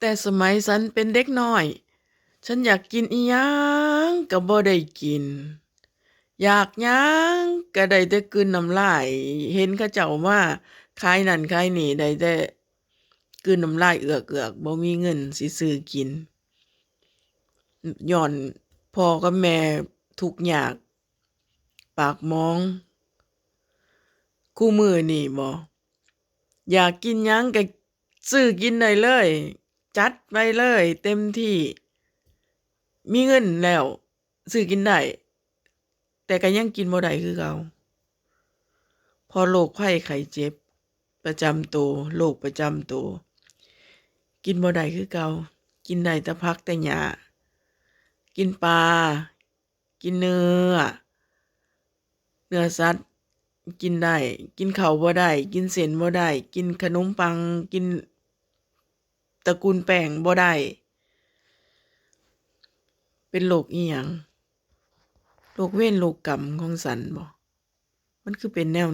ແຕ່ສະໄໝສັນເປັນເດັກນ້ອຍ, ສັນຢາກກິນອີ່ຫຍັງກໍບໍ່ໄດ້ກິນ, ຢາກຫຍັງກໍໄດ້ແຕ່ກືນນ້ຳລາຍ. ເຫັນເຂົາເຈົ້າມາຂາຍນັ້ນຂາຍນີ້ ໄດ້ແຕ່ກືນນ້ຳລາຍເອືອກໆ, ບໍ່ມີເງິນຊິຊື້ກິນ. ຍ້ອນພໍ່ກັບແມ່ທຸກຍາກປາກໝອງ. ຄູ່ມື້ນີ້ບໍ ຢາກກິນຫຍັງກໍຊື້ກິນໄດ້ເລີຍ, ຈັດໄປເລີຍເຕັມທີ່, ມີເງິນແລ້ວຊື້ກິນໄດ້, ແຕ່ກໍຍັງກິນບໍ່ໄດ້ຄືເກົ່າ ເພາະໂລກໄພໄຂ້ເຈັບປະຈຳໂຕ, ໂລກປະຈຳໂຕ, ກິນບໍ່ໄດ້ຄືເກົ່າ. ກິນໄດ້ແຕ່ຜັກແຕ່ຫຍ້າ, ກິນປາ, ກິນເນື້ອ, ເນື້ອສັດກິນໄດ້, ກິນເຂົ້າບໍ່ໄດ້, ກິນເສັ້ນບໍ່ໄດ້, ກິນຂະໜົມປັງ, ກິນຕະກູນແປ້ງບໍ່ໄດ້. ເປັນໂລກອີ່ຫຍັງ? ໂລກເວນໂລກກຳຂອງສັນບໍ? ມັນຄືເປັນແນວນີ້?